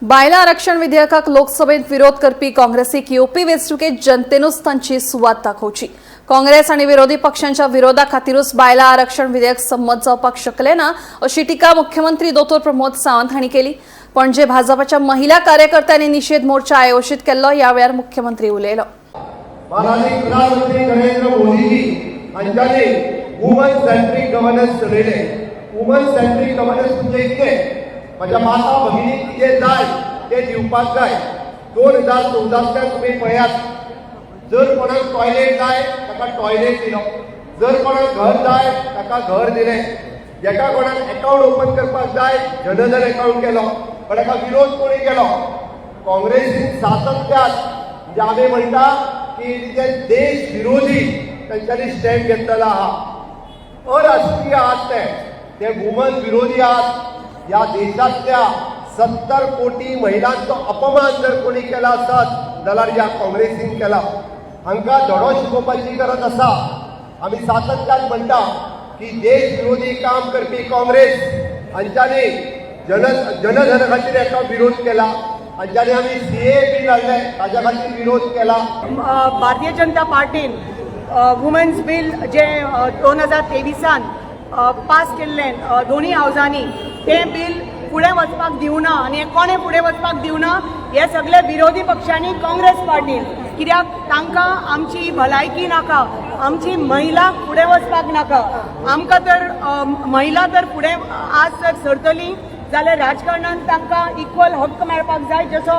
बायलां आरक्षण विधेयकाक लोकसभेत विरोध करपी काँग्रेसीक येवपी वेंचणुकेत जनतेनूच तांची सुवात दाखोवची. काँग्रेस आनी विरोधी पक्षांच्या विरोधा खातीरूच बायलां आरक्षण विधेयक संमत जावपाक शकले ना, अशी टिका मुख्यमंत्री दोतोर प्रमोद सावंत हांणी केली. पणजे भाजपाच्या महिला कार्यकर्त्यांनी निषेध मोर्चा आयोजित केल्लो. ह्या वेळार मुख्यमंत्री उलयलो. माननीय प्रधानमंत्री नरेंद्र मोदीजी हांच्यानी वुमन सेंट्रीक गव्हर्नन्स चलयलें. वुमन सेंट्रीक गव्हर्नन्स म्हणजे इतलें, म्हज्या माता भगिनीक कितें जाय तें दिवपाक जाय. 2014तल्यान तुमी पळयात, जर कोणाक टॉयलेट जाय ताका टॉयलेट दिलो, जर कोणाक घर जाय ताका घर दिलें, जेका कोणाक एकाउंट ओपन करपाक जाय जनधन एकाउंट केलो. पण ताका विरोध कोणी केलो? काँग्रेसीन सातत्यान. म्हणजे आमी म्हणटा की ते देश विरोधी तेंच्यांनी स्टँड घेतलेलो आहा. अराष्ट्रीय आहात ते, ते वुमन विरोधी आहात. ह्या देशांतल्या 70 कोटी महिलांचो अपमान जर कोणी केला आसत जाल्यार ह्या काँग्रेसीन केला. हांकां धडो शिकोवपाची गरज आसा. आमी सातत्यान म्हणटा की देश विरोधी काम करपी काँग्रेस हांच्यांनी जनधन खातीर एका विरोध केला, हांच्यांनी आमी सीएए बील हाडलें ताज्या खातीर विरोध केला. भारतीय जनता पार्टीन वुमन्स बील जे 2023आन पास केल्लें दोनूय हावजांनी, तें बील फुडें वचपाक दिवना. आनी हें कोणें फुडें वचपाक दिवना? हे सगळे विरोधी पक्षांनी, काँग्रेस पार्टीन. कित्याक तांकां आमची भलायकी नाका, आमची महिला फुडें वचपाक नाका. आमकां तर महिला तर फुडें आज जर सरतली जाल्यार राजकारणान तांकां इक्वल हक्क मेळपाक जाय, जसो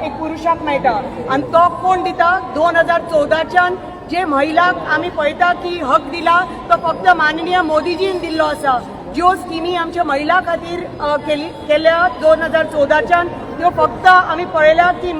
एक पुरुशाक मेळटा. आनी तो कोण दिता? 2014च्यान जे महिलाक आमी पळयता की हक दिला, तो फक्त माननीय मोदीजीन दिल्लो आसा. ज्यो स्किमी आमच्या महिला खातीर केली केल्या 2014च्यान, त्यो फक्त आमी पळयल्या की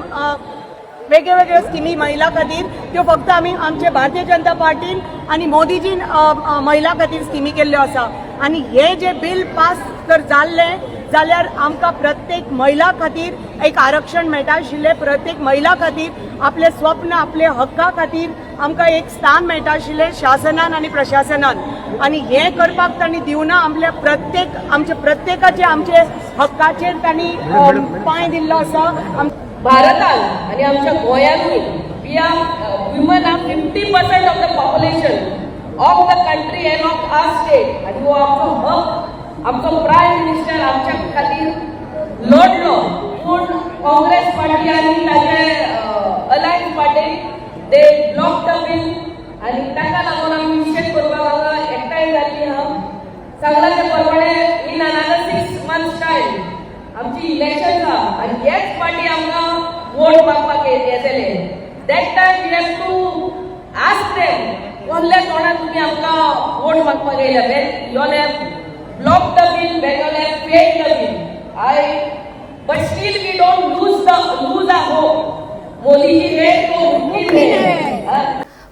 वेगळे वेगळे स्किमी महिला खातीर, त्यो फक्त आमी आमचे भारतीय जनता पार्टीन आनी मोदीजीन अ, अ, महिला खातीर स्किमी केल्ल्यो आसा. आनी हे जे बील पास जर जाल्लें जाल्यार आमकां प्रत्येक महिला खातीर एक आरक्षण मेळटा आशिल्लें. प्रत्येक महिला खातीर आपले स्वप्न, आपले हक्का खातीर आमकां एक स्थान मेळटा आशिल्लें शासनान आनी प्रशासनान. आनी हें करपाक तांणी दिवना. आपल्या प्रत्येक आमच्या प्रत्येकाचे आमचे हक्काचेर तांणी पांय दिल्लो आसा. भारतान आनी आमच्या गोंयांतूय we are women are 50% of the population of the country and of our state. आनी हो आमचो हक. आमचो प्रायम मिनिस्टर आमच्या खातीर लढलो, पूण काँग्रेस पार्टी आनी ताजे alliance party, they block the bill. आनी ताका लागून आमी निशेध करपाक हांगा एकठांय जाल्ली आहा. सांगला ते प्रमाणे in another 6 months time आमची इलेक्शन आहा आनी हेच पार्टी आमकां वोट मागपाक येतले. That time we have to ask them, कसल्या तोंडान तुमी आमकां वोट मागपाक येयल्या when you all have block the bill, when you all have fail the bill? I but still we don't lose our hope. Modi ji है तो मुमकिन है.